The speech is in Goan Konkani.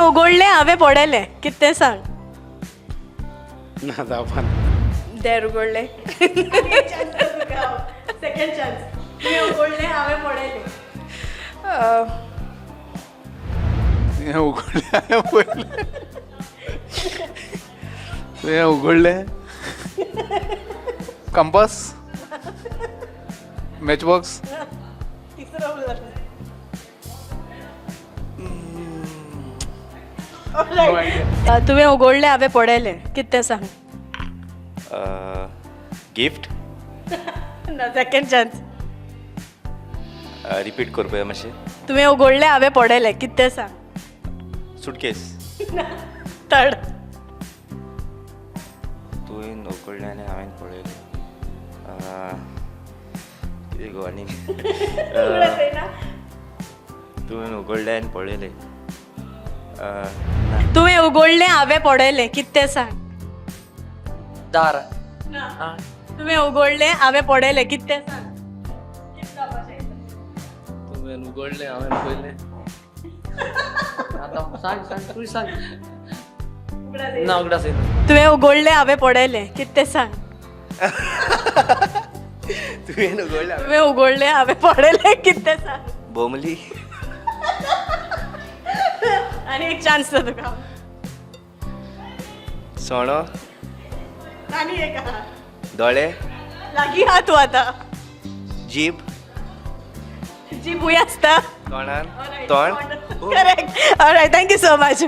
उगडलें, हांवें पळयलें, कितें तें सांग. ना, जावपाना. देर उगडलें. Second chance. तुवें उगडलें, हांवें पळयलें. तुवें उगडलें, हांवें पळयलें. तुवें उगडलें, कंपास, मॅच बॉक्स. तिसरो उरला. तुवें उगडलें, हांवें पळयलें, कितें तें सांग. गिफ्ट. ना, सेकंड चान्स. रिपीट कर पळोवया मातशें. तुवें उगडलें, हांवें पळयलें, कितें तें सांग. सुटकेस. थर्ड. तुवें उगडलें आनी हांवें पळयलें. कितें गो आनी? तुवें उगडलें आनी पळयलें, ना. तुवें उगडलें, हांवें पळयलें, कितें तें सांग. दार. तुवें उगडलें, हांवें पळयलें, कितें तें सांग. तुवें उगडलें, हांवें पळयलें. आतां सांग, सांग, तूं सांग. ना, उगडास येना. तुवें उगडलें, हांवें पळयलें, कितें तें सांग. तुवें उगडलें. तुवें उगडलें, हांवें पळयलें, कितें तें सांग. बोमली. आनी एक चान्स तुका. सोणो. आनी एक आहा. दोळे. लागीं आहा तूं आतां. जीब. जी भूंय आसता. तोंडान, तोंड. Correct. Alright, thank you so much.